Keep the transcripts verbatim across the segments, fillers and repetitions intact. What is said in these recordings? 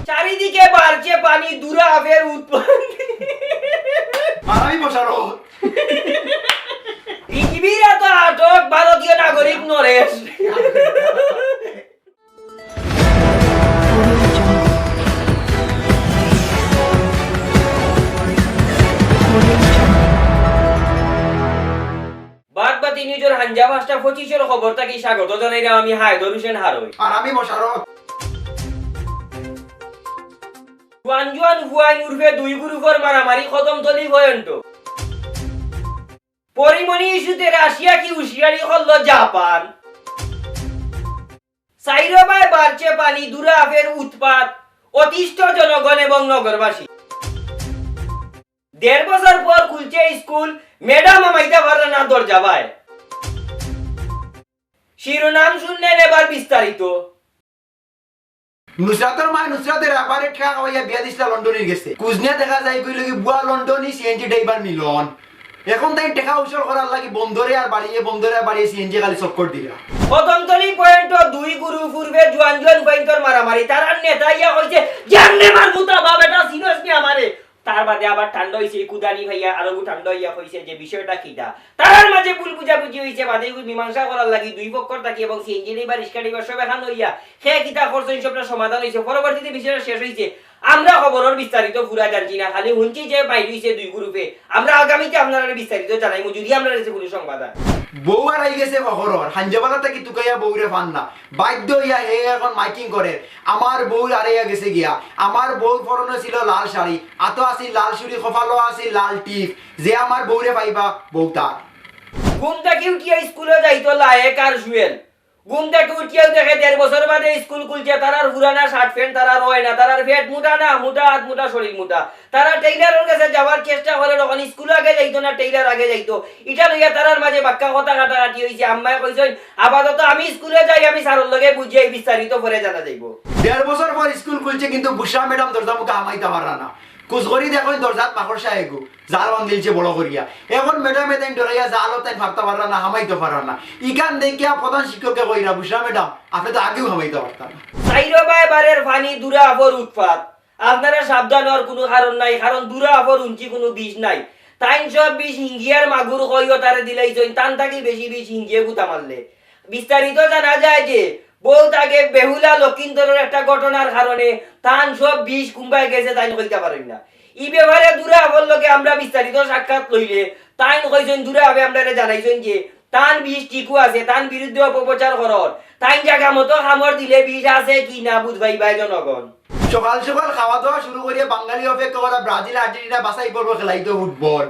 চারিদিকে বাড়ছে পানি, দুরা আফের উৎপাত। আর আমি বসারো। বিজিবির এত আটক ভারতীয় নাগরিক নরেশ। বাগবাতি নিউজর হাঞ্জা পাঁচটা পঁচিশর খবর থাকি স্বাগত জানাইরাম আমি হায়দর হোসেন হারই। আর আমি বসারত। জুয়ান জুয়ান ফুয়াইন উরফে দুই গ্রুপর মারামারি কদমতলি পয়েন্ট। পরিমণি ইস্যুতে রাশিয়া কি হুঁশিয়ারি করলো জাপান? চাইরোবায় বাড়ছে পানি, দুরা আফের উৎপাত, অতিষ্ঠ জনগণ এবং নগরবাসী। দেড় বছর পর খুলছে স্কুল, ম্যাডাম হামাইতা পাররা না দরজাবায়। শিরোনাম শুনলেন, এবার বিস্তারিত। নুসরাতর মায় নুসরাতরে আবারে টেকা খাওয়াইয়া বিয়া দিছলা লন্ডনীর গেছে। কুজনিয়া দেখা যায় কইল কি বুয়া লন্ডনী সিএনজি ড্রাইভার মিলন। এখন তাইন টেকা উসুল করার লাগি বন্দরে আর বাড়িয়ে, বন্দরে আর বাড়িয়ে সিএনজি খালি চক্কর দিরা। কদমতলি পয়েন্ট দুই গ্রুপ উরফে জুয়ান জুয়ান পয়েন্টর মারামারি। তারার নেতা ইয়া কইছে, "জানলে মার মুতা বাপ, এটা সিরিয়াস নি আমারে।" তার বাদে আবার ঠান্ডা হইছে, কুদানি ভাইয়া আরো ঠান্ডা হইয়া কইছে যে বিষয়টা কিতা। তারার মাঝে ভুল বুঝাবুঝি হইছে, বাদে এগু মীমাংসা করার লাগি দুই পক্ষর থাকি এবং সিএনজি ড্রাইভার, রিক্সা ড্রাইভার সব এখান হইয়া হে কিতা করছেন, সবটা সমাধান হইছে। পরবর্তীতে বিষয়টা শেষ হইছে। আমরা খবরর বিস্তারিত পুরা জানছি না, খালি হুনছি যে বাইর হইছে দুই গ্রুপে। আমরা আগামীতে আপনারারে বিস্তারিত জানাইমু, যদি আমরার কাছে কোনো সংবাদ হয়। বউ হারাই গেছে কখরর, হাঞ্জাবালা থাকি তুকাইয়া বউরে ফান না। বাধ্য হইয়া হে এখন মাইকিং করে, "আমার বউ হারাইয়া গেছে গিয়া, আমার বউর পরনে ছিল লাল শাড়ি, আতো আছিল লাল চুড়ি, কপালো আছিল লাল টিপ, যে আমার বউরে পাইবা, বউ তার।" ঘুম থাকি উঠিয়া স্কুলে যাইতো লায়েক আর জুয়েল। ঘুম থাকি উঠিয়াও দেখে দেড় বছর বাদে স্কুল খুলছে, তারার পুরানা শার্ট প্যান্ট তারার হয় না, তারার পেট মোটা না মোটা, হাত মোটা, শরীর মোটা। তারা টেইলারর কাছে যাওয়ার চেষ্টা করে, তখন স্কুল আগে যাইতো না টেইলার আগে যাইতো। ইটা লইয়া তারার মাঝে বাক্কা কথা কাটাকাটি হইছে। আম্মায় কইছইন, "আপাতত আমি স্কুলে যাই, আমি স্যারর লগে বুঝিয়াই বিস্তারিত পরে জানা যাইবো।" দেড় বছর পর স্কুল খুলছে, কিন্তু বুশরা ম্যাডাম দরজা মুখে হামাইতা পাররা না। কুচ করি দেখইন দরজাত মাকড়সা এগু জাল বান্ধিলছে বড় করিয়া। এখন ম্যাডামে তাইন ডরাইয়া জালও তাইন ফারতা পাররা না, হামাইতা পাররা না। ইখান দেখিয়া প্রধান শিক্ষকে কইরা, "বুশরা ম্যাডাম, আপনে তো আগেও হামাইতা পারতা না।" চাইরোবায় বাড়ের পানি, দুরা আফর উৎপাত। আপনারা সাবধান হওয়ার কোনো কারণ নাই, কারণ দুরা আফর উঞ্চি কোনো বিষ নাই। তাইন সব বিষ হিঙ্গিয়ার মাগুর কইও তারে দিলাইছইন, তান থাকি বেশি বিষ হিঙ্গিয়ে গুতা মারলে। বিস্তারিত জানা যায় যে বউত আগে বেহুলা লক্ষিন্দরের একটা ঘটনার কারণে তান সব বিষ কুম্বায় গেছে, তাইন কইতা পারইন না। ই ব্যাপারে দুরা আফর লগে আমরা বিস্তারিত সাক্ষাৎ লইলে তাইন কইছইন, দুরা আফে আমরারে জানাইছইন যে তান বিষ ঠিকও আছে, তান বিরুদ্ধে অপপ্রচার করর, তাইন জাগা মতো কামড় দিলে বিষ আছে কি না বুঝবায় জনগণ। সকাল সকাল খাওয়া দাওয়া শুরু করিয়া বাঙালি অপেক্ষা করা ব্রাজিল আর্জেন্টিনা বাছাই পর্ব খেলাইতো ফুটবল।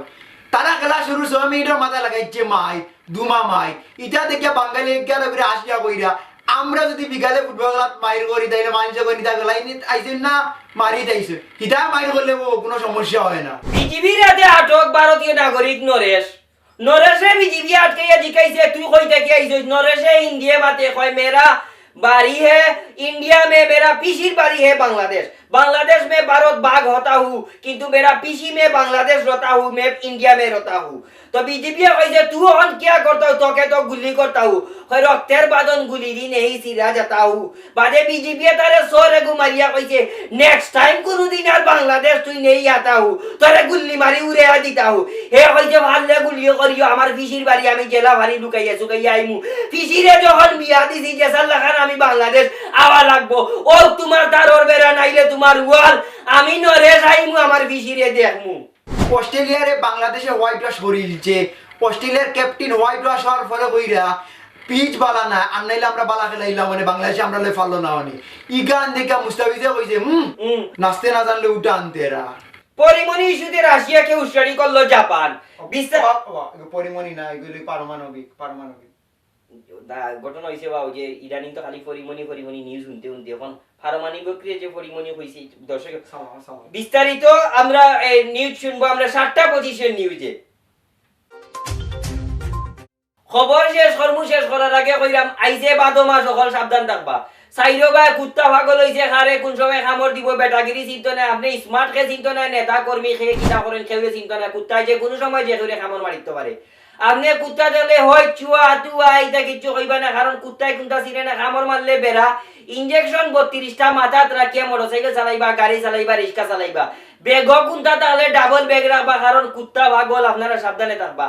তারা খেলা শুরু ছয় মিনিটর মাথায় লাগাইছে মাইর, দুমা মাইর। ইটা দেখিয়া বাঙালি এগারো করে আসিয়া কইরা, "আমরা যদি বিকালে ফুটবল খেলাত মাইর করি, তাইলে মানুষে কই নিতা গেলাই নি আইছেন না, মারি যাইছে। হিতা মাইর করলে ও কোনো সমস্যা হয় না।" বিজিবির হাতে আটক ভারতীয় নাগরিক নরেশ। নরেশে বিজিবি আটকাইয়া জিকাইছে, "তুই কই থাকি আইছস?" নরেশে হিন্দিয়ে মাতে, কয়, "মেরা বাড়ি হে ইন্ডিয়া মে, মেরা পিসির বাড়ি হে বাংলাদেশ। বাংলাদেশ মে ভারত বাগ হতা হু, কিন্তু মেরা পিসি মে বাংলাদেশ রতা হু, মে ইন্ডিয়া মে রতা হু।" তো বিজিবিয়ে কইছে, "তুই অখন কিয়া করতা হু? তোকে তো গুলি করতা হু।" কয়, "রক্তের বাঁধন গুলি দি নেই সিরা যাতা হু।" বাদে বিজিবিয়ে তারে সরে গু মারিয়া কইছে, "Next time কুনুদিন আর বাংলাদেশ তুই নেই আতা হু, তোরে গুল্লি মারি উড়ে দিতা হু।" হে কইছে, "পারলে গুলিও করিও, আমার পিসির বাড়ি আমি জেলা ফারি লুকাইয়া চুকাইয়া আইমু। পিসিরে যখন বিয়া দিছি, যেসার লাখান আমি বাংলাদেশ আওয়া লাগবো। ও তোমার তারর বেড়া নাইলে তোমার ওয়াল, আমি নরেশ আইমু আমার পিসিরে দেখমু।" অস্ট্রেলিয়ারে বাংলাদেশে white wash করিলছে। অস্ট্রেলিয়ার ক্যাপ্টেন white wash হওয়ার পরে কইরা, "পিচ বালা না, আর নাইলে আমরা বালা খেলাইলাম, মানে বাংলাদেশে আমরা লই পারলো না।" মানে ইখান দেখিয়া মুস্তাফিজে কইছে, "হুম, হুম। নাচতে না জানলে উঠা আনতে এরা।" পরিমণি ইস্যুতে রাশিয়াকে হুঁশিয়ারি করলো জাপান। বিস্তার- ওবা, ওবা, এগু পরিমণি না, এগু অইলো পারমাণবিক, পারমাণবিক। দা-, ঘটনা হইছে বা ওই যে ইদানিং তো খালি পরিমণি, পরিমণি নিউজ হুনতে হুনতে এখন পারমাণবিক যে পরিমণি হইছে, দর্শক সালাম, সালাম। বিস্তারিত আমরা এই নিউজ শুনবো আমরা সাতটা পঁচিশের নিউজে। খবর শেষ করমু, শেষ করার আগে কইরাম, আইজে ভাদো মাস, সকল সাবধান থাকবা। চাইরোবায় কুত্তা পাগল হইছে, কারে কোন সময় কামড় দিব, বেটাগিরি চিন্তা নাই, আপনে smart কে চিন্তা নাই, নেতা কর্মী কে কিতা করেন, কেউরে চিন্তা নাই, কুত্তায় যে কোনো সময় যে কেউরে কামড় মারিতে পারে। আপনে কুত্তা দেখলে হয় চুয়া, তুয়া, ইতা কিচ্ছু কইবা না, কারণ কুত্তায় কুন্তা চিনে না, কামড় মারলে বেড়া। ইঞ্জেকশন বত্রিশটা মাথাত রাখিয়া মোটরসাইকেল চালাইবা, গাড়ি চালাইবা, রিক্সা চালাইবা। ব্যাগও কুন্তা তাহলে ডাবল ব্যাগ রাখবা, কারণ কুত্তা পাগল, আপনারা সাবধানে থাকবা।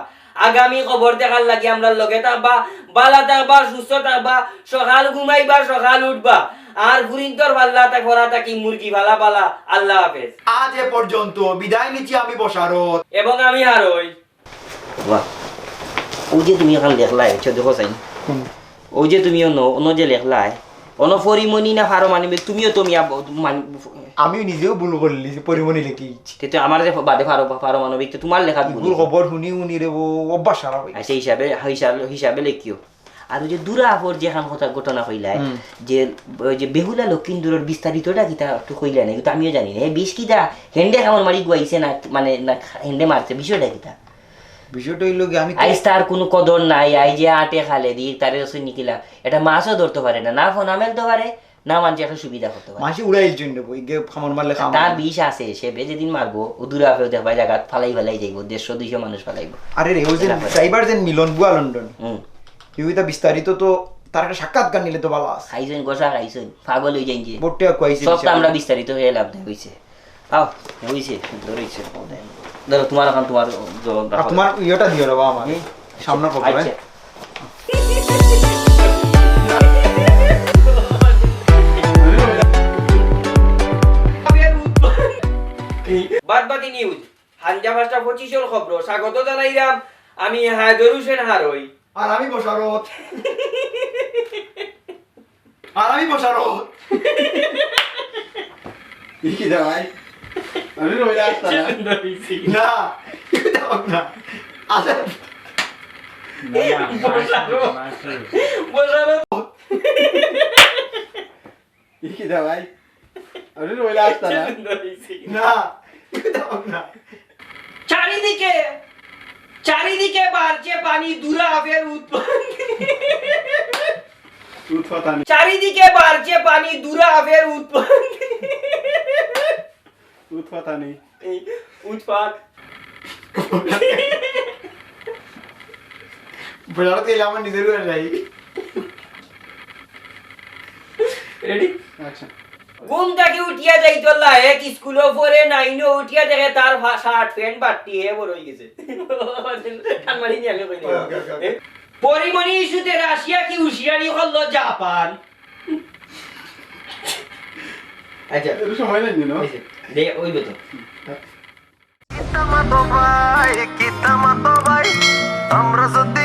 আগামী খবর দেখার লাগি আমরার লগে থাকবা, বালা থাকবা, সুস্থ থাকবা, সকাল ঘুমাইবা, সকাল উঠবা। আর ফুরিন্তর পাল্লা তা করা থাকি মুরগি ফালা ফালা। আল্লাহ হাফেজ। আজ এ পর্যন্ত। বিদায় নিচ্ছি আমি বশারত। এবং আমি হারই। বাহ, ওই যে তুমি এখন লেখলায়, আচ্ছা দেখো চাই। কোন? ওই যে তুমি অন্য, অন্য যে লেখলায়, অন্য পরিমণি না পারমাণবিক, তুমিও তো মিয়া ব-, মান-, আমিও নিজেও ভুল করলি যে পরিমণি লেখি দিচ্ছি। তে তো আমার যে বাদে পারো-, পারমাণবিক, তো তোমার লেখাত ভুল ভুল হইছে। খবর শুনি শুনি রে, ও অভ্যাস খারাপ হয়ে আচ্ছা, গেছে। হিসাবে, হিসাবে, হিসাবে লেখিও। আর ওই যে দুরাফর যে এখন কথা ঘটনা কইলায়, হুম। যে ওই যে বেহুলা লক্ষিন্দুরের বিস্তারিতটা কিতা একটু কইলা না, কিন্তু আমিও জানি না। হে বিষ কিতা, হেন্ডে কামড় মারি গুয়াইছে না, মানে না হেন্ডে মারছে, বিষয়টা কিতা? বিষয়টা হইলো কি, আমি তো আইজ তার কোনো কদর নাই, আইজ যে আটে খালে দি, তারে রসই নিকিলা, এটা মাছও ধরতে পারে না, না ফোনা মেলতে পারে, না মানষে একটা সুবিধা করতে পারে। মাসে উড়াইল জন্য বই, গে কামড় মারলে কাম তার হবে। বিষ আছে, সে বে যেদিন মারবো, ও দুরাফেও দেখবায় জাগাত ফালাই ফালাই যাইবো, দেড়শো দুইশো মানুষ ফালাইবো। আরে রে, ওই যে এরা ফালাই। ড্রাইভার যে মিলন বুয়া লন্ডন, হুম। কেউ এটা বিস্তারিত তো তার একটা সাক্ষাৎকার নিলে তো ভালো আছে। খাইছইন, গোসা খাইছইন, পাগল হয়ে যাইন যে। বটে কইছে সব তো বিষয়। আমরা বিস্তারিত হয়ে লাভ নাই, হইছে। আও, হইছে, সুন্দর হইছে। ধরো, তোমার এখন তোমার জবাব আর রাখো। তোমার ইয়েটা দিও রে বাবা আমার। হুম? সামনে পড়ো, হ্যাঁ? আচ্ছা। বাদ বাকি নিউজ, হাঞ্জা পাঁচটা পঁচিশর খবর, স্বাগত জানাইলাম। আমি হায়দর হোসেন হারই। আর আমি বশারত। আর আমি বশারত। ই কিতা ভাই? আমি রইলা আসতা না। না, ই কিতা হোক না। আচ্ছা। না, না, বশারত। মাসি, মাসি। বশারত। ই কিতা ভাই? আমি রইলা আসতা না। না, ই কিতা হোক না। চারিদিকে, চারিদিকে বাড়ছে পানি, দুরাফের উৎপাত। উৎপাত আনি। চারিদিকে বাড়ছে পানি, দুরাফের উৎপাত। উৎপাত আনি। এই উৎপাত। বজারত গেলে আমার নিজেরও আর যাই। রেডি? আচ্ছা। ঘুম থাকি উঠিয়া যাইতো লায়েক, স্কুলো পড়ে নাইনো, উঠিয়া দেখে তার ফা-, শার্ট প্যান্ট বাট্টি হে বড় হয়ে গেছে। কান মারি নিয়ে আমি কই দিলাম। ওকে, ওকে, ওকে। এ? পরিমণি ইস্যুতে রাশিয়া কি হুঁশিয়ারি করলো জাপান? আচ্ছা। একটু সময় নেন, you know? এই যে, দে, ওই তো। কিতা মাতো ভাই, কিতা মাতো ভাই, আমরা যদি